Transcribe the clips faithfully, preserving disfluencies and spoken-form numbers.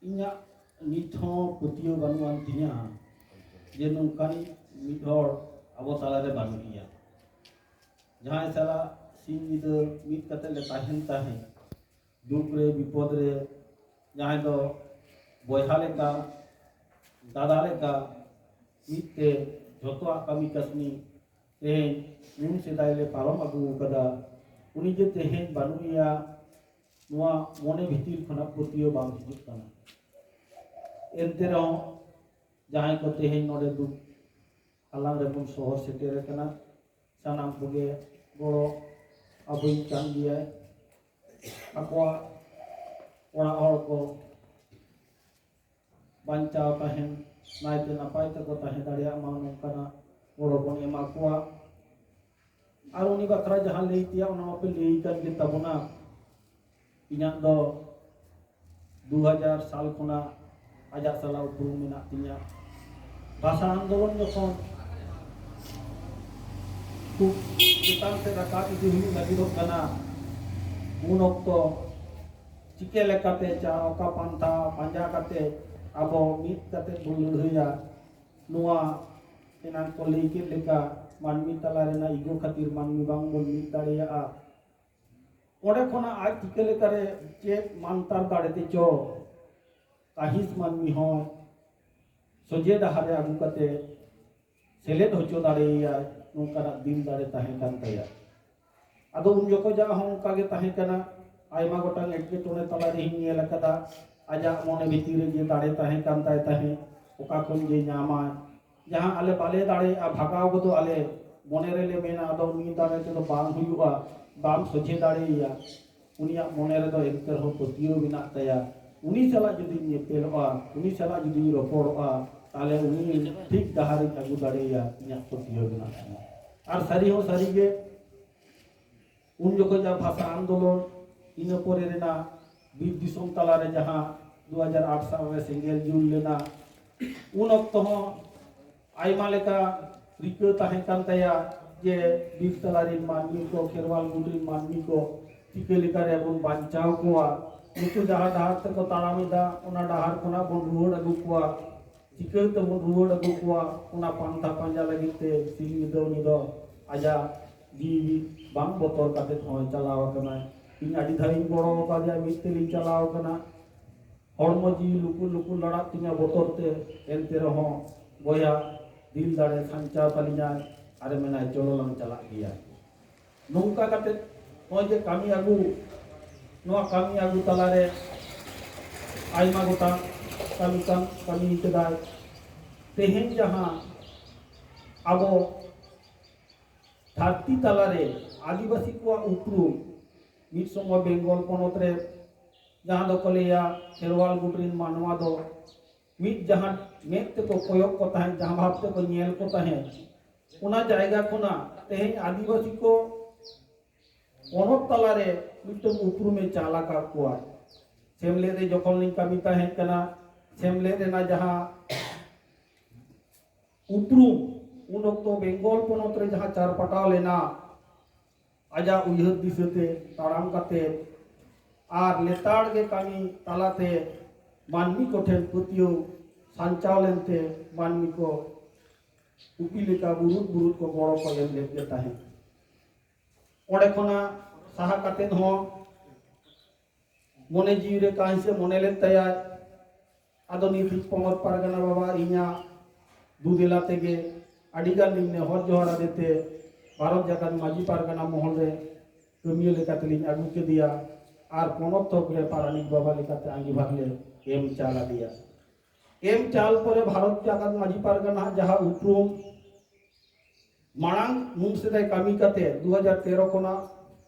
ᱤᱧᱟᱹᱜ ᱱᱤᱛ ᱦᱚᱸ ᱯᱟᱹᱛᱭᱟᱹᱣ ᱵᱟᱹᱱᱩᱜ ᱟᱱ ᱛᱤᱧᱟᱹ ᱡᱮ ᱱᱚᱝᱠᱟᱱ ᱢᱤᱫ ᱦᱚᱲ ᱟᱵᱚ ᱛᱟᱞᱟᱨᱮ ᱵᱟᱹᱱᱩᱜ ᱮᱭᱟ, ᱡᱟᱦᱟᱸᱭ ᱥᱟᱞᱟᱜ ᱥᱤᱧ ᱧᱤᱫᱟᱹ ᱢᱤᱫ ᱠᱟᱛᱮ ᱞᱮ ᱛᱟᱦᱮᱱ ᱛᱟᱦᱮᱸᱫ, ᱫᱩᱠ ᱨᱮ ᱵᱤᱯᱚᱫ ᱨᱮ, ᱡᱟᱦᱟᱸᱭ ᱫᱚ ᱵᱚᱭᱦᱟ ᱞᱮᱠᱟ, ᱫᱟᱫᱟ ᱞᱮᱠᱟ, ᱢᱤᱫ ᱛᱮ ᱡᱷᱚᱛᱚᱣᱟᱜ ᱠᱟᱹᱢᱤ ᱠᱟᱹᱥᱱᱤ ᱛᱮᱦᱮᱧ ᱩᱱ ᱥᱮᱫᱟᱭ ᱞᱮ ᱯᱟᱨᱚᱢ ᱟᱹᱜᱩ ᱟᱠᱟᱫᱟ, ᱩᱱᱤ ᱡᱮ ᱛᱮᱦᱮᱧ ᱵᱟᱹᱱᱩᱜ ᱮᱭᱟ, ᱱᱚᱣᱟ ᱢᱚᱱᱮ ᱵᱷᱤᱛᱤᱨ ᱠᱷᱚᱱᱟᱜ ᱯᱟᱹᱛᱭᱟᱹᱣ ᱵᱟᱝ ᱦᱤᱡᱩᱜ ᱠᱟᱱᱟ᱾ ᱮᱱᱛᱮ ᱨᱮᱦᱚᱸ ᱡᱟᱦᱟᱸᱭ ᱠᱚ ᱛᱮᱦᱮᱧ ᱱᱚᱰᱮ ᱫᱩᱠ ᱟᱞᱟᱝ ᱨᱮᱵᱚᱱ ᱥᱚᱦᱚᱨ ᱥᱮᱴᱮᱨ ᱟᱠᱟᱱᱟ, ᱥᱟᱱᱟᱢ ᱠᱚᱜᱮ ᱜᱚᱲᱚ ᱟᱵᱚᱭᱤᱡ ᱠᱟᱱ ᱜᱮᱭᱟᱭ᱾ ᱟᱠᱚᱣᱟᱜ ᱚᱲᱟᱜ ᱦᱚᱲ ᱠᱚ ᱵᱟᱧᱪᱟᱣ ᱛᱟᱦᱮᱱ, ᱱᱟᱭᱛᱮ ᱱᱟᱯᱟᱭ ᱛᱮᱠᱚ ᱛᱟᱦᱮᱸ ᱫᱟᱲᱮᱭᱟᱜ ᱢᱟ, ᱱᱚᱝᱠᱟᱱᱟᱜ ᱜᱚᱲᱚ ᱵᱚᱱ ᱮᱢᱟ ᱠᱚᱣᱟ᱾ ᱟᱨ ᱩᱱᱤ ᱵᱟᱠᱷᱨᱟ ᱡᱟᱦᱟᱸ ᱞᱟᱹᱭ ᱛᱮᱭᱟᱜ, ᱚᱱᱟ ᱢᱟᱯᱮ ᱞᱟᱹᱭ ᱠᱟᱱ ᱜᱮ ᱛᱟᱵᱚᱱᱟ᱾ ᱤᱧᱟᱹᱜ ᱫᱚ ᱫᱩ ᱦᱟᱡᱟᱨ ᱥᱟᱞ ᱠᱷᱚᱱᱟᱜ ᱟᱡᱟᱜ ᱥᱟᱞᱟᱜ ᱩᱯᱨᱩᱢ ᱢᱮᱱᱟᱜ ᱛᱤᱧᱟ᱾ ᱵᱷᱟᱥᱟ ᱟᱱᱫᱳᱞᱚᱱ ᱡᱚᱠᱷᱚᱱ ᱠᱷᱩᱵ ᱪᱮᱛᱟᱱ ᱥᱮᱫ ᱨᱟᱠᱟᱵ ᱤᱫᱤ ᱦᱩᱭᱩᱜ ᱞᱟᱹᱜᱤᱫᱚᱜ ᱠᱟᱱᱟ, ᱩᱱ ᱚᱠᱛᱚ ᱪᱤᱠᱟᱹ ᱞᱮᱠᱟᱛᱮ ᱪᱟ ᱚᱠᱟ ᱯᱟᱱᱛᱷᱟ ᱯᱟᱸᱡᱟ ᱠᱟᱛᱮ ᱟᱵᱚ ᱢᱤᱫ ᱠᱟᱛᱮ ᱵᱚᱱ ᱞᱟᱹᱲᱦᱟᱹᱭᱟ, ᱱᱚᱣᱟ ᱮᱱᱟᱝ ᱠᱚ ᱞᱟᱹᱭ ᱠᱮᱫ ᱞᱮᱠᱟ, ᱢᱟᱹᱱᱢᱤ ᱛᱟᱞᱟ ᱨᱮᱱᱟᱜ ᱤᱜᱳ ᱠᱷᱟᱹᱛᱤᱨ ᱢᱟᱹᱱᱢᱤ ᱵᱟᱝ ᱵᱚᱱ ᱢᱤᱫ ᱫᱟᱲᱮᱭᱟᱜᱼᱟ᱾ ᱚᱸᱰᱮ ᱠᱷᱚᱱᱟᱜ ᱟᱡ ᱪᱤᱠᱟᱹ ᱞᱮᱠᱟᱨᱮ ᱪᱮᱫ ᱢᱟᱱᱛᱟᱨ ᱫᱟᱲᱮ ᱛᱮᱪᱚ ᱠᱟᱹᱦᱤᱥ ᱢᱟᱹᱱᱢᱤ ᱦᱚᱸ ᱥᱚᱡᱷᱮ ᱰᱟᱦᱟᱨ ᱨᱮ ᱟᱹᱜᱩ ᱠᱟᱛᱮ ᱥᱮᱞᱮᱫ ᱦᱚᱪᱚ ᱫᱟᱲᱮᱭᱟᱭᱟ, ᱱᱚᱝᱠᱟᱱᱟᱜ ᱫᱤᱞ ᱫᱟᱲᱮ ᱛᱟᱦᱮᱸ ᱠᱟᱱ ᱛᱟᱭᱟ᱾ ᱟᱫᱚ ᱩᱱ ᱡᱚᱠᱷᱚᱡᱟᱜ ᱦᱚᱸ ᱚᱱᱠᱟ ᱜᱮ ᱛᱟᱦᱮᱸ ᱠᱟᱱᱟ᱾ ᱟᱭᱢᱟ ᱜᱚᱴᱟᱝ ᱮᱴᱠᱮᱴᱚᱬᱮ ᱛᱟᱞᱟ ᱨᱮᱦᱚᱸᱧ ᱧᱮᱞ ᱟᱠᱟᱫᱟ, ᱟᱡᱟᱜ ᱢᱚᱱᱮ ᱵᱷᱤᱛᱤᱨ ᱨᱮ ᱡᱮ ᱫᱟᱲᱮ ᱛᱟᱦᱮᱸ ᱠᱟᱱ ᱛᱟᱭ ᱛᱟᱦᱮᱸᱫ, ᱚᱠᱟ ᱠᱷᱚᱱ ᱡᱮ ᱧᱟᱢᱟᱭ, ᱡᱟᱦᱟᱸ ᱟᱞᱮ ᱵᱟᱞᱮ ᱫᱟᱲᱮᱭᱟᱜᱼᱟ, ᱵᱷᱟᱜᱟᱣ ᱜᱚᱫᱚᱜ ᱟᱞᱮ, ᱢᱚᱱᱮ ᱨᱮᱞᱮ ᱢᱮᱱᱟ, ᱟᱫᱚ ᱩᱱᱤ ᱫᱟᱲᱮ ᱛᱮᱫᱚ ᱵᱟᱝ ᱦᱩᱭᱩᱜᱼᱟ, ᱵᱟᱢ ᱥᱚᱡᱷᱮ ᱫᱟᱲᱮᱭᱟᱭᱟ᱾ ᱩᱱᱤᱭᱟᱜ ᱢᱚᱱᱮ ᱨᱮᱫᱚ ᱮᱱᱛᱮ ᱨᱮᱦᱚᱸ ᱯᱟᱹᱛᱭᱟᱹᱣ ᱢᱮᱱᱟᱜ ᱛᱟᱭᱟ, ᱩᱱᱤ ᱥᱟᱞᱟᱜ ᱡᱩᱫᱤᱧ ᱧᱮᱯᱮᱞᱚᱜᱼᱟ, ᱩᱱᱤ ᱥᱟᱞᱟᱜ ᱡᱩᱫᱤᱧ ᱨᱚᱯᱚᱲᱚᱜᱼᱟ, ᱛᱟᱦᱞᱮ ᱩᱱᱤ ᱴᱷᱤᱠ ᱰᱟᱦᱟᱨᱤᱧ ᱟᱹᱜᱩ ᱫᱟᱲᱮᱭᱟᱭᱟ, ᱤᱧᱟᱹᱜ ᱯᱟᱹᱛᱭᱟᱹᱣ ᱢᱮᱱᱟᱜ ᱛᱤᱧᱟ᱾ ᱟᱨ ᱥᱟᱹᱨᱤ ᱦᱚᱸ ᱥᱟᱹᱨᱤ ᱜᱮ, ᱩᱱ ᱡᱚᱠᱷᱚᱡᱟᱜ ᱵᱷᱟᱥᱟ ᱟᱱᱫᱳᱞᱚᱱ, ᱤᱱᱟᱹ ᱯᱚᱨᱮ ᱨᱮᱱᱟᱜ ᱵᱤᱨ ᱫᱤᱥᱚᱢ ᱛᱟᱞᱟᱨᱮ ᱡᱟᱦᱟᱸ ᱫᱩ ᱦᱟᱡᱟᱨ ᱟᱴ ᱥᱟᱞ ᱨᱮ ᱥᱮᱸᱜᱮᱞ ᱡᱩᱞ ᱞᱮᱱᱟ, ᱩᱱ ᱚᱠᱛᱚ ᱦᱚᱸ ᱟᱭᱢᱟ ᱞᱮᱠᱟ ᱨᱤᱠᱟᱹ ᱛᱟᱦᱮᱸ ᱠᱟᱱ ᱛᱟᱭᱟ ᱡᱮ ᱵᱤᱨ ᱛᱟᱞᱟ ᱨᱮᱱ ᱢᱟᱹᱱᱢᱤ ᱠᱚ, ᱠᱷᱮᱨᱣᱟᱞ ᱜᱩᱴ ᱨᱮᱱ ᱢᱟᱹᱱᱢᱤ ᱠᱚ ᱪᱤᱠᱟᱹ ᱞᱮᱠᱟ ᱨᱮᱵᱚᱱ ᱵᱟᱧᱪᱟᱣ ᱠᱚᱣᱟ, ᱱᱩᱠᱩ ᱡᱟᱦᱟᱸ ᱰᱟᱦᱟᱨ ᱛᱮᱠᱚ ᱛᱟᱲᱟᱢ ᱮᱫᱟ, ᱚᱱᱟ ᱰᱟᱦᱟᱨ ᱠᱷᱚᱱᱟᱜ ᱵᱚᱱ ᱨᱩᱣᱟᱹᱲ ᱟᱹᱜᱩ ᱠᱚᱣᱟ᱾ ᱪᱤᱠᱟᱹ ᱛᱮᱵᱚᱱ ᱨᱩᱣᱟᱹᱲ ᱟᱹᱜᱩ ᱠᱚᱣᱟ, ᱚᱱᱟ ᱯᱟᱱᱛᱷᱟ ᱯᱟᱸᱡᱟ ᱞᱟᱹᱜᱤᱫ ᱛᱮ ᱥᱤᱧ ᱧᱤᱫᱟᱹ ᱩᱱᱤ ᱫᱚ ᱟᱡᱟᱜ ᱡᱤᱣᱤ ᱵᱟᱝ ᱵᱚᱛᱚᱨ ᱠᱟᱛᱮ ᱦᱚᱸᱭ ᱪᱟᱞᱟᱣ ᱟᱠᱟᱱᱟᱭ᱾ ᱤᱧ ᱟᱹᱰᱤ ᱫᱷᱟᱣ ᱤᱧ ᱜᱚᱲᱚ ᱟᱠᱟᱫᱮᱭᱟ, ᱢᱤᱫ ᱛᱮᱞᱤᱧ ᱪᱟᱞᱟᱣ ᱟᱠᱟᱱᱟ᱾ ᱦᱚᱲᱢᱚ ᱡᱤᱣᱤ ᱞᱩᱠᱩ ᱞᱩᱠᱩ ᱞᱟᱲᱟᱜ ᱛᱤᱧᱟ ᱵᱚᱛᱚᱨ ᱛᱮ, ᱮᱱᱛᱮ ᱨᱮᱦᱚᱸ ᱵᱚᱭᱦᱟ ᱫᱤᱞ ᱫᱟᱲᱮ ᱥᱟᱧᱪᱟᱣ ᱛᱟᱹᱞᱤᱧᱟᱭ ᱟᱨᱮ ᱢᱮᱱᱟᱭ, "ᱪᱚᱞᱚ ᱞᱟᱝ ᱪᱟᱞᱟᱜ ᱜᱮᱭᱟ᱾" ᱱᱚᱝᱠᱟ ᱠᱟᱛᱮ ᱱᱚᱜᱼᱚᱭ ᱡᱮ ᱠᱟᱹᱢᱤ ᱟᱹᱜᱩ, ᱱᱚᱣᱟ ᱠᱟᱹᱢᱤ ᱟᱹᱜᱩ ᱛᱟᱞᱟᱨᱮ ᱟᱭᱢᱟ ᱜᱚᱴᱟᱝ ᱠᱟᱹᱢᱤ ᱠᱟᱱ, ᱠᱟᱹᱢᱤ ᱠᱮᱫᱟᱭ᱾ ᱛᱮᱦᱮᱧ ᱡᱟᱦᱟᱸ ᱟᱵᱚ ᱫᱷᱟᱹᱨᱛᱤ ᱛᱟᱞᱟᱨᱮ ᱟᱹᱫᱤᱵᱟᱹᱥᱤ ᱠᱚᱣᱟᱜ ᱩᱯᱨᱩᱢ, ᱢᱤᱫ ᱥᱚᱢᱚᱭ ᱵᱮᱝᱜᱚᱞ ᱯᱚᱱᱚᱛ ᱨᱮ ᱡᱟᱦᱟᱸ ᱫᱚᱠᱚ ᱞᱟᱹᱭᱟ ᱠᱷᱮᱨᱣᱟᱞ ᱜᱩᱴ ᱨᱮᱱ ᱢᱟᱱᱣᱟ ᱫᱚ ᱢᱤᱫ ᱡᱟᱦᱟᱸ ᱢᱮᱫ ᱛᱮᱠᱚ ᱠᱚᱭᱚᱜ ᱠᱚ ᱛᱟᱦᱮᱸᱫ, ᱡᱟᱦᱟᱸ ᱵᱷᱟᱵ ᱛᱮᱠᱚ ᱧᱮᱞ ᱠᱚ ᱛᱟᱦᱮᱸᱫ, ᱚᱱᱟ ᱡᱟᱭᱜᱟ ᱠᱷᱚᱱᱟᱜ ᱛᱮᱦᱮᱧ ᱟᱹᱫᱤᱵᱟᱹᱥᱤ ᱠᱚ ᱯᱚᱱᱚᱛ ᱛᱟᱞᱟᱨᱮ ᱢᱤᱫᱴᱟᱝ ᱩᱯᱨᱩᱢᱮ ᱪᱟᱞ ᱟᱠᱟᱫ ᱠᱚᱣᱟ᱾ ᱥᱮᱢᱞᱮᱫ ᱨᱮ ᱡᱚᱠᱷᱚᱱ ᱞᱤᱧ ᱠᱟᱹᱢᱤ ᱛᱟᱦᱮᱸ ᱠᱟᱱᱟ, ᱥᱮᱢᱞᱮᱫ ᱨᱮᱱᱟᱜ ᱡᱟᱦᱟᱸ ᱩᱯᱨᱩᱢ, ᱩᱱ ᱚᱠᱛᱚ ᱵᱮᱝᱜᱚᱞ ᱯᱚᱱᱚᱛ ᱨᱮ ᱡᱟᱦᱟᱸ ᱪᱟᱨᱯᱟᱴᱟᱣ ᱞᱮᱱᱟ, ᱟᱡᱟᱜ ᱩᱭᱦᱟᱹᱨ ᱫᱤᱥᱟᱹᱛᱮ ᱛᱟᱲᱟᱢ ᱠᱟᱛᱮ ᱟᱨ ᱞᱮᱛᱟᱲ ᱜᱮ ᱠᱟᱹᱢᱤ ᱛᱟᱞᱟᱛᱮ ᱢᱟᱹᱱᱢᱤ ᱠᱚᱴᱷᱮᱱ ᱯᱟᱹᱛᱭᱟᱹᱣ ᱥᱟᱧᱪᱟᱣ ᱞᱮᱱᱛᱮ ᱢᱟᱹᱱᱢᱤ ᱠᱚ ᱩᱯᱤ ᱞᱮᱠᱟ ᱵᱩᱨᱩᱫ ᱵᱩᱨᱩᱫ ᱠᱚ ᱜᱚᱲᱚ ᱠᱚ ᱮᱢ ᱞᱮᱫ ᱜᱮ ᱛᱟᱦᱮᱸᱫ᱾ ᱚᱸᱰᱮ ᱠᱷᱚᱱᱟᱜ ᱥᱟᱦᱟ ᱠᱟᱛᱮ ᱦᱚᱸ ᱢᱚᱱᱮ ᱡᱤᱣᱤ ᱨᱮ ᱠᱟᱹᱦᱤᱥ ᱮ ᱢᱚᱱᱮ ᱞᱮᱫ ᱛᱟᱭᱟ᱾ ᱟᱫᱚ ᱱᱤᱛ ᱯᱚᱱᱚᱛ ᱯᱟᱨᱜᱟᱱᱟ ᱵᱟᱵᱟ ᱤᱧᱟᱹᱜ ᱫᱩᱫᱮᱞᱟ ᱛᱮᱜᱮ ᱟᱹᱰᱤ ᱜᱟᱱ ᱞᱤᱧ ᱱᱮᱦᱚᱨ ᱡᱚᱦᱟᱨ ᱟᱫᱮ ᱛᱮ ᱵᱷᱟᱨᱚᱛ ᱡᱟᱠᱟᱛ ᱢᱟᱹᱡᱷᱤ ᱯᱟᱨᱜᱟᱱᱟ ᱢᱚᱦᱚᱞ ᱨᱮ ᱠᱟᱹᱢᱤᱭᱟᱹ ᱞᱮᱠᱟᱛᱮᱞᱤᱧ ᱟᱹᱜᱩ ᱠᱮᱫᱮᱭᱟ ᱟᱨ ᱯᱚᱱᱚᱛ ᱛᱷᱚᱠ ᱨᱮ ᱯᱟᱨᱟᱱᱤᱠ ᱵᱟᱵᱟ ᱞᱮᱠᱟᱛᱮ ᱟᱸᱜᱤᱵᱷᱟᱨ ᱞᱮ ᱮᱢ ᱪᱟᱞ ᱟᱫᱮᱭᱟ᱾ ᱮᱢ ᱪᱟᱞ ᱯᱚᱨᱮ ᱵᱷᱟᱨᱚᱛ ᱡᱟᱠᱟᱛ ᱢᱟᱹᱡᱷᱤ ᱯᱟᱨᱜᱟᱱᱟ ᱡᱟᱦᱟᱸ ᱩᱯᱨᱩᱢ ᱢᱟᱲᱟᱝ ᱱᱩᱱ ᱥᱮᱫᱟᱭ ᱠᱟᱹᱢᱤ ᱠᱟᱛᱮ ᱫᱩ ᱦᱟᱡᱟᱨ ᱛᱮᱨᱚ ᱠᱷᱚᱱᱟᱜ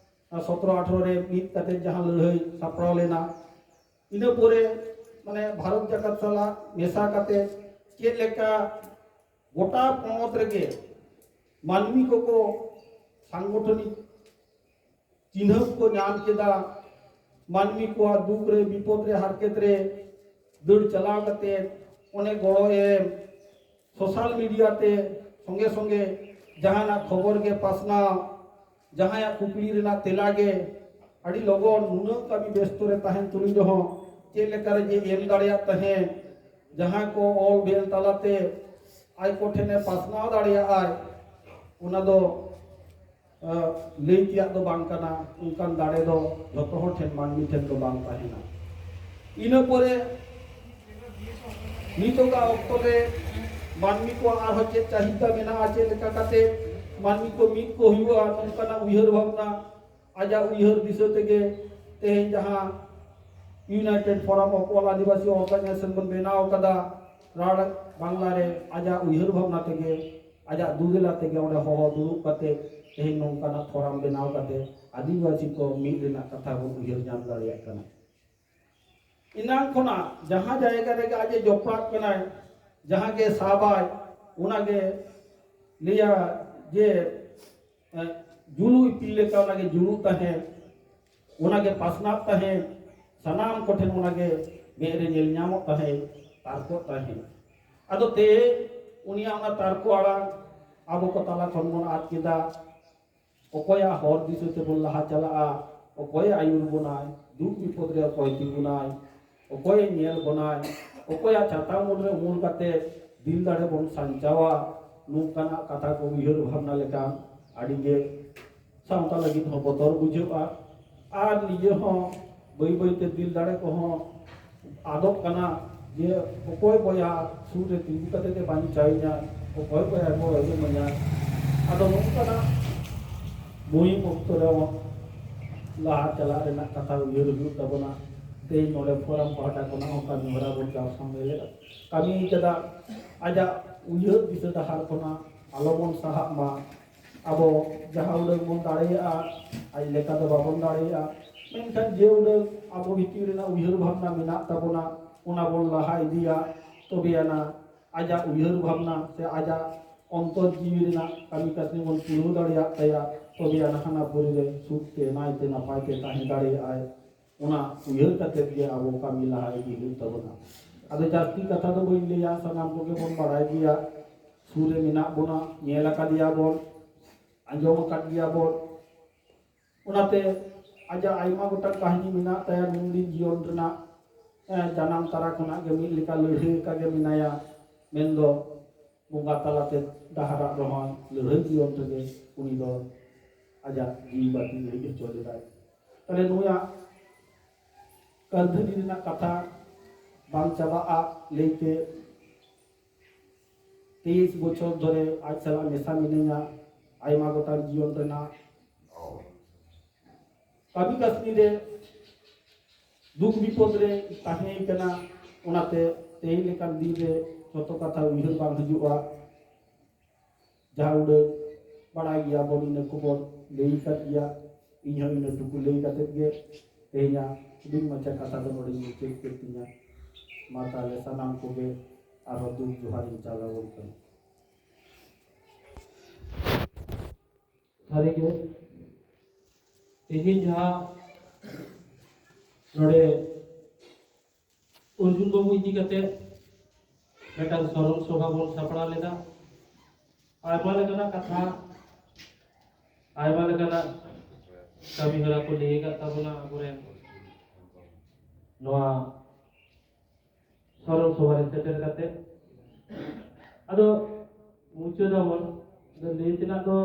ᱥᱚᱛᱨᱚ ᱟᱴᱷᱨᱚ ᱨᱮ ᱢᱤᱫ ᱠᱟᱛᱮ ᱡᱟᱦᱟᱸ ᱞᱟᱹᱲᱦᱟᱹᱭ ᱥᱟᱯᱲᱟᱣ ᱞᱮᱱᱟ, ᱤᱱᱟᱹ ᱯᱚᱨᱮ ᱢᱟᱱᱮ ᱵᱷᱟᱨᱚᱛ ᱡᱟᱠᱟᱛ ᱥᱟᱞᱟᱜ ᱢᱮᱥᱟ ᱠᱟᱛᱮ ᱪᱮᱫ ᱞᱮᱠᱟ ᱜᱚᱴᱟ ᱯᱚᱱᱚᱛ ᱨᱮᱜᱮ ᱢᱟᱹᱱᱢᱤ ᱠᱚᱠᱚ ᱥᱟᱝᱜᱚᱴᱷᱚᱱᱤᱠ ᱪᱤᱱᱦᱟᱹᱯ ᱠᱚ ᱧᱟᱢ ᱠᱮᱫᱟ᱾ ᱢᱟᱹᱱᱢᱤ ᱠᱚᱣᱟᱜ ᱫᱩᱠ ᱨᱮ, ᱵᱤᱯᱚᱫ ᱨᱮ, ᱦᱟᱨᱠᱮᱛ ᱨᱮ ᱫᱟᱹᱲ ᱪᱟᱞᱟᱣ ᱠᱟᱛᱮ ᱚᱱᱮ ᱜᱚᱲᱚ ᱮᱢ, ᱥᱳᱥᱟᱞ ᱢᱤᱰᱤᱭᱟ ᱛᱮ ᱥᱚᱸᱜᱮ ᱥᱚᱸᱜᱮ ᱡᱟᱦᱟᱱᱟᱜ ᱠᱷᱚᱵᱚᱨ ᱜᱮ ᱯᱟᱥᱱᱟᱣ, ᱡᱟᱦᱟᱸᱭᱟᱜ ᱠᱩᱠᱞᱤ ᱨᱮᱱᱟᱜ ᱛᱮᱞᱟ ᱜᱮ ᱟᱹᱰᱤ ᱞᱚᱜᱚᱱ ᱱᱩᱱᱟᱹᱜ ᱠᱟᱹᱢᱤ ᱵᱮᱥᱛᱚ ᱨᱮ ᱛᱟᱦᱮᱱ ᱛᱩᱞᱩᱡ ᱨᱮᱦᱚᱸ ᱪᱮᱫ ᱞᱮᱠᱟᱨᱮ ᱡᱮ ᱮᱢ ᱫᱟᱲᱮᱭᱟᱜ ᱛᱟᱦᱮᱸᱫ, ᱡᱟᱦᱟᱸ ᱠᱚ ᱚᱞ ᱵᱮᱞ ᱛᱟᱞᱟᱛᱮ ᱟᱡ ᱠᱚᱴᱷᱮᱱᱮ ᱯᱟᱥᱱᱟᱣ ᱫᱟᱲᱮᱭᱟᱜᱼᱟᱭ, ᱚᱱᱟ ᱫᱚ ᱞᱟᱹᱭ ᱛᱮᱭᱟᱜ ᱫᱚ ᱵᱟᱝ ᱠᱟᱱᱟ᱾ ᱚᱱᱠᱟᱱ ᱫᱟᱲᱮ ᱫᱚ ᱡᱚᱛᱚ ᱦᱚᱲ ᱴᱷᱮᱱ, ᱢᱟᱹᱱᱢᱤ ᱴᱷᱮᱱ ᱫᱚ ᱵᱟᱝ ᱛᱟᱦᱮᱱᱟ᱾ ᱤᱱᱟᱹ ᱯᱚᱨᱮ ᱱᱤᱛᱚᱜᱟᱜ ᱚᱠᱛᱚ ᱨᱮ ᱢᱟᱹᱱᱢᱤ ᱠᱚᱣᱟᱜ ᱟᱨᱦᱚᱸ ᱪᱮᱫ ᱪᱟᱹᱦᱤᱫᱟ ᱢᱮᱱᱟᱜᱼᱟ, ᱪᱮᱫ ᱞᱮᱠᱟ ᱠᱟᱛᱮ ᱢᱟᱹᱱᱢᱤ ᱠᱚ ᱢᱤᱫ ᱠᱚ ᱦᱩᱭᱩᱜᱼᱟ, ᱱᱚᱝᱠᱟᱱᱟᱜ ᱩᱭᱦᱟᱹᱨ ᱵᱷᱟᱵᱽᱱᱟ ᱟᱡᱟᱜ ᱩᱭᱦᱟᱹᱨ ᱫᱤᱥᱟᱹ ᱛᱮᱜᱮ ᱛᱮᱦᱮᱧ ᱡᱟᱦᱟᱸ United Forum of All Adivasi Organization ᱵᱚᱱ ᱵᱮᱱᱟᱣ ᱟᱠᱟᱫᱟ, ᱨᱟᱲ ᱵᱟᱝᱞᱟ ᱨᱮ ᱟᱡᱟᱜ ᱩᱭᱦᱟᱹᱨ ᱵᱷᱟᱵᱽᱱᱟ ᱛᱮᱜᱮ, ᱟᱡᱟᱜ ᱫᱩᱫᱮᱞᱟ ᱛᱮᱜᱮ ᱚᱸᱰᱮ ᱦᱚᱦᱚ ᱫᱩᱲᱩᱵ ᱠᱟᱛᱮ ᱛᱮᱦᱮᱧ ᱱᱚᱝᱠᱟᱱᱟᱜ ᱯᱷᱚᱨᱟᱢ ᱵᱮᱱᱟᱣ ᱠᱟᱛᱮ ᱟᱹᱫᱤᱵᱟᱹᱥᱤ ᱠᱚ ᱢᱤᱫ ᱨᱮᱱᱟᱜ ᱠᱟᱛᱷᱟ ᱵᱚᱱ ᱩᱭᱦᱟᱹᱨ ᱧᱟᱢ ᱫᱟᱲᱮᱭᱟᱜ ᱠᱟᱱᱟ᱾ ᱮᱱᱟᱝ ᱠᱷᱚᱱᱟᱜ ᱡᱟᱦᱟᱸ ᱡᱟᱭᱜᱟ ᱨᱮᱜᱮ ᱟᱡ ᱮ ᱡᱚᱯᱲᱟᱜ ᱠᱟᱱᱟᱭ, ᱡᱟᱦᱟᱸ ᱜᱮ ᱥᱟᱵᱟᱭ, ᱚᱱᱟᱜᱮ ᱞᱟᱹᱭᱟ ᱡᱮ ᱡᱩᱞᱩᱜ ᱤᱯᱤᱞ ᱞᱮᱠᱟ ᱚᱱᱟᱜᱮ ᱡᱩᱞᱩᱜ ᱛᱟᱦᱮᱸᱫ, ᱚᱱᱟᱜᱮ ᱯᱟᱥᱱᱟᱜ ᱛᱟᱦᱮᱸᱫ, ᱥᱟᱱᱟᱢ ᱠᱚᱴᱷᱮᱱ ᱚᱱᱟᱜᱮ ᱢᱮᱫ ᱨᱮ ᱧᱮᱞ ᱧᱟᱢᱚᱜ ᱛᱟᱦᱮᱸᱫ, ᱛᱟᱨᱠᱚᱜ ᱛᱟᱦᱮᱸᱫ᱾ ᱟᱫᱚ ᱛᱮᱦᱮᱧ ᱩᱱᱤᱭᱟᱜ ᱚᱱᱟ ᱛᱟᱨᱠᱚ ᱟᱲᱟᱝ ᱟᱵᱚ ᱠᱚ ᱛᱟᱞᱟ ᱠᱷᱚᱱ ᱵᱚᱱ ᱟᱫ ᱠᱮᱫᱟ᱾ ᱚᱠᱚᱭᱟᱜ ᱦᱚᱨ ᱫᱤᱥᱟᱹ ᱛᱮᱵᱚᱱ ᱞᱟᱦᱟ ᱪᱟᱞᱟᱜᱼᱟ, ᱚᱠᱚᱭᱮ ᱟᱹᱭᱩᱨ ᱵᱚᱱᱟᱭ, ᱫᱩᱠ ᱵᱤᱯᱚᱫ ᱨᱮ ᱚᱠᱚᱭ ᱛᱤᱸᱜᱩᱱᱟᱭ, ᱚᱠᱚᱭᱮ ᱧᱮᱞ ᱵᱚᱱᱟᱭ, ᱚᱠᱚᱭᱟᱜ ᱪᱷᱟᱛᱟ ᱩᱢᱩᱞ ᱨᱮ ᱩᱢᱩᱞ ᱠᱟᱛᱮ ᱫᱤᱞ ᱫᱟᱲᱮ ᱵᱚᱱ ᱥᱟᱧᱪᱟᱣᱟ, ᱱᱚᱝᱠᱟᱱᱟᱜ ᱠᱟᱛᱷᱟ ᱠᱚ ᱩᱭᱦᱟᱹᱨ ᱵᱷᱟᱵᱽᱱᱟ ᱞᱮᱠᱷᱟᱱ ᱟᱹᱰᱤᱜᱮ ᱥᱟᱶᱛᱟ ᱞᱟᱹᱜᱤᱫ ᱦᱚᱸ ᱵᱚᱛᱚᱨ ᱵᱩᱡᱷᱟᱹᱜᱼᱟ᱾ ᱟᱨ ᱱᱤᱡᱮ ᱦᱚᱸ ᱵᱟᱹᱭ ᱵᱟᱹᱭᱛᱮ ᱫᱤᱞ ᱫᱟᱲᱮ ᱠᱚᱦᱚᱸ ᱟᱫᱚᱜ ᱠᱟᱱᱟ, ᱡᱮ ᱚᱠᱚᱭ ᱵᱚᱭᱦᱟ ᱥᱩᱨ ᱨᱮ ᱛᱤᱸᱜᱩ ᱠᱟᱛᱮ ᱜᱮ ᱵᱟᱧᱪᱟᱣᱤᱧᱟ, ᱚᱠᱚᱭ ᱵᱚᱭᱦᱟ ᱠᱚ ᱟᱹᱭᱩᱨᱤᱧᱟ᱾ ᱟᱫᱚ ᱱᱚᱝᱠᱟᱱᱟᱜ ᱢᱩᱦᱤᱢ ᱚᱠᱛᱚ ᱨᱮ ᱞᱟᱦᱟ ᱪᱟᱞᱟᱜ ᱨᱮᱱᱟᱜ ᱠᱟᱛᱷᱟ ᱩᱭᱦᱟᱹᱨ ᱦᱩᱭᱩᱜ ᱛᱟᱵᱚᱱᱟ᱾ ᱛᱮᱦᱮᱧ ᱱᱚᱰᱮ ᱯᱷᱳᱨᱟᱢ ᱯᱟᱦᱴᱟ ᱠᱷᱚᱱᱟᱜ ᱦᱚᱸ ᱠᱟᱹᱢᱤ ᱦᱚᱨᱟ ᱵᱚᱱ ᱪᱟᱣ ᱥᱟᱢᱱᱮ ᱞᱮᱫᱟ, ᱠᱟᱹᱢᱤ ᱠᱟᱫᱟ᱾ ᱟᱡᱟᱜ ᱩᱭᱦᱟᱹᱨ ᱫᱤᱥᱟᱹ ᱰᱟᱦᱟᱨ ᱠᱷᱚᱱᱟᱜ ᱟᱞᱚ ᱵᱚᱱ ᱥᱟᱦᱟᱜ ᱢᱟ᱾ ᱟᱵᱚ ᱡᱟᱦᱟᱸ ᱩᱰᱟᱹᱝ ᱵᱚᱱ ᱫᱟᱲᱮᱭᱟᱜᱼᱟ, ᱟᱡ ᱞᱮᱠᱟ ᱫᱚ ᱵᱟᱵᱚᱱ ᱫᱟᱲᱮᱭᱟᱜᱼᱟ, ᱢᱮᱱᱠᱷᱟᱱ ᱡᱮ ᱩᱰᱟᱹᱝ ᱟᱵᱚ ᱵᱷᱤᱛᱤᱨ ᱨᱮᱱᱟᱜ ᱩᱭᱦᱟᱹᱨ ᱵᱷᱟᱵᱽᱱᱟ ᱢᱮᱱᱟᱜ ᱛᱟᱵᱚᱱᱟ, ᱚᱱᱟ ᱵᱚᱱ ᱞᱟᱦᱟ ᱤᱫᱤᱭᱟ᱾ ᱛᱚᱵᱮ ᱟᱱᱟ ᱟᱡᱟᱜ ᱩᱭᱦᱟᱹᱨ ᱵᱷᱟᱵᱽᱱᱟ ᱥᱮ ᱟᱡᱟᱜ ᱚᱱᱛᱚᱨ ᱡᱤᱣᱤ ᱨᱮᱱᱟᱜ ᱠᱟᱹᱢᱤ ᱠᱟᱹᱥᱱᱤ ᱵᱚᱱ ᱯᱩᱨᱟᱹᱣ ᱫᱟᱲᱮᱭᱟᱜ ᱛᱟᱭᱟ, ᱛᱚᱵᱮ ᱟᱱᱟ ᱦᱟᱱᱟ ᱯᱩᱨᱤ ᱨᱮ ᱥᱩᱠ ᱛᱮ, ᱱᱟᱭ ᱛᱮ, ᱱᱟᱯᱟᱭ ᱛᱮ ᱛᱟᱦᱮᱸ ᱫᱟᱲᱮᱭᱟᱜᱼᱟᱭ᱾ ᱚᱱᱟ ᱩᱭᱦᱟᱹᱨ ᱠᱟᱛᱮᱫ ᱜᱮ ᱟᱵᱚ ᱠᱟᱹᱢᱤ ᱞᱟᱦᱟ ᱤᱫᱤ ᱦᱩᱭᱩᱜ ᱛᱟᱵᱚᱱᱟ᱾ ᱟᱫᱚ ᱡᱟᱹᱥᱛᱤ ᱠᱟᱛᱷᱟ ᱫᱚ ᱵᱟᱹᱧ ᱞᱟᱹᱭᱟ, ᱥᱟᱱᱟᱢ ᱠᱚᱜᱮ ᱵᱚᱱ ᱵᱟᱲᱟᱭ ᱜᱮᱭᱟ, ᱥᱩᱨ ᱨᱮ ᱢᱮᱱᱟᱜ ᱵᱚᱱᱟ, ᱧᱮᱞ ᱟᱠᱟᱫᱮᱭᱟ ᱵᱚᱱ, ᱟᱸᱡᱚᱢ ᱟᱠᱟᱫ ᱜᱮᱭᱟ ᱵᱚᱱ᱾ ᱚᱱᱟᱛᱮ ᱟᱡᱟᱜ ᱟᱭᱢᱟ ᱜᱚᱴᱟᱝ ᱠᱟᱹᱦᱱᱤ ᱢᱮᱱᱟᱜ ᱛᱟᱭᱟ ᱱᱩᱱᱫᱤᱱ ᱡᱤᱭᱚᱱ ᱨᱮᱱᱟᱜ᱾ ᱮ, ᱡᱟᱱᱟᱢ ᱛᱟᱨᱟ ᱠᱷᱚᱱᱟᱜ ᱜᱮ ᱢᱤᱫ ᱞᱮᱠᱟ ᱞᱟᱹᱲᱦᱟᱹᱭ ᱟᱠᱟᱫ ᱜᱮ ᱢᱮᱱᱟᱭᱟ, ᱢᱮᱱᱫᱚ ᱵᱚᱸᱜᱟ ᱛᱟᱞᱟᱛᱮ ᱰᱟᱦᱟᱨᱟᱜ ᱨᱮᱦᱚᱸ ᱞᱟᱹᱲᱦᱟᱹᱭ ᱡᱤᱭᱚᱱ ᱨᱮᱜᱮ ᱩᱱᱤ ᱫᱚ ᱟᱡᱟᱜ ᱡᱤᱣᱤ ᱵᱟᱹᱛᱤ ᱤᱬᱤᱡ ᱦᱚᱪᱚ ᱞᱮᱫᱟᱭ᱾ ᱛᱟᱦᱞᱮ ᱱᱩᱭᱟᱜ ᱠᱟᱹᱨᱫᱷᱟᱹᱱᱤ ᱨᱮᱱᱟᱜ ᱠᱟᱛᱷᱟ ᱵᱟᱝ ᱪᱟᱵᱟᱜᱼᱟ ᱞᱟᱹᱭᱛᱮ, ᱛᱮᱭᱤᱥ ᱵᱚᱪᱷᱚᱨ ᱫᱷᱚᱨᱮ ᱟᱡ ᱥᱟᱞᱟᱜ ᱢᱮᱥᱟ ᱢᱤᱱᱟᱹᱧᱟ᱾ ᱟᱭᱢᱟ ᱜᱚᱴᱟᱝ ᱡᱤᱭᱚᱱ ᱨᱮᱱᱟᱜ ᱠᱟᱹᱢᱤ ᱠᱟᱹᱥᱱᱤ ᱨᱮ ᱫᱩᱠ ᱵᱤᱯᱚᱫ ᱨᱮ ᱛᱟᱦᱮᱸ ᱠᱟᱱᱟ᱾ ᱚᱱᱟᱛᱮ ᱛᱮᱦᱮᱧ ᱞᱮᱠᱟᱱ ᱫᱤᱱ ᱨᱮ ᱡᱚᱛᱚ ᱠᱟᱛᱷᱟ ᱩᱭᱦᱟᱹᱨ ᱵᱟᱝ ᱦᱤᱡᱩᱜᱼᱟ᱾ ᱡᱟᱦᱟᱸ ᱩᱰᱟᱹᱝ ᱵᱟᱲᱟᱭ ᱜᱮᱭᱟ ᱵᱚᱱ, ᱤᱱᱟᱹ ᱠᱚᱵᱚᱱ ᱞᱟᱹᱭ ᱟᱠᱟᱫ ᱜᱮᱭᱟ᱾ ᱤᱧ ᱦᱚᱸ ᱤᱱᱟᱹ ᱴᱩᱠᱩ ᱞᱟᱹᱭ ᱠᱟᱛᱮᱫ ᱜᱮ ᱛᱮᱦᱮᱧᱟᱜ ᱦᱩᱰᱤᱧ ᱢᱟᱪᱷᱟ ᱠᱟᱛᱷᱟ ᱫᱚ ᱱᱚᱰᱮᱧ ᱢᱩᱪᱟᱹᱫ ᱠᱮᱫ ᱛᱤᱧᱟ᱾ ᱢᱟ ᱛᱟᱦᱞᱮ ᱥᱟᱱᱟᱢ ᱠᱚᱜᱮ ᱟᱨᱦᱚᱸ ᱫᱩᱠ ᱡᱚᱦᱟᱨ ᱤᱧ ᱪᱟᱞ ᱟᱵᱚᱱ ᱠᱟᱱᱟ᱾ ᱥᱟᱹᱨᱤᱜᱮ ᱛᱮᱦᱮᱧ ᱡᱟᱦᱟᱸ ᱱᱚᱰᱮ ᱚᱨᱡᱩᱱ ᱵᱟᱹᱵᱩ ᱤᱫᱤ ᱠᱟᱛᱮ ᱢᱤᱫᱴᱟᱝ ᱥᱚᱨᱚᱱ ᱥᱚᱵᱷᱟ ᱵᱚᱱ ᱥᱟᱯᱲᱟᱣ ᱞᱮᱫᱟ᱾ ᱟᱭᱢᱟ ᱞᱮᱠᱟᱱᱟᱜ ᱠᱟᱛᱷᱟ, ᱟᱭᱢᱟ ᱞᱮᱠᱟᱱᱟᱜ ᱠᱟᱹᱢᱤ ᱦᱚᱨᱟ ᱠᱚ ᱞᱟᱹᱭ ᱟᱠᱟᱫ ᱛᱟᱵᱚᱱᱟ ᱟᱵᱚᱨᱮᱱ ᱱᱚᱣᱟ ᱥᱚᱨᱚᱱ ᱥᱚᱵᱷᱟ ᱨᱮ ᱥᱮᱴᱮᱨ ᱠᱟᱛᱮ᱾ ᱟᱫᱚ ᱢᱩᱪᱟᱹᱫ ᱟᱵᱚᱱ, ᱟᱫᱚ ᱞᱟᱹᱭ ᱛᱮᱱᱟᱜ ᱫᱚ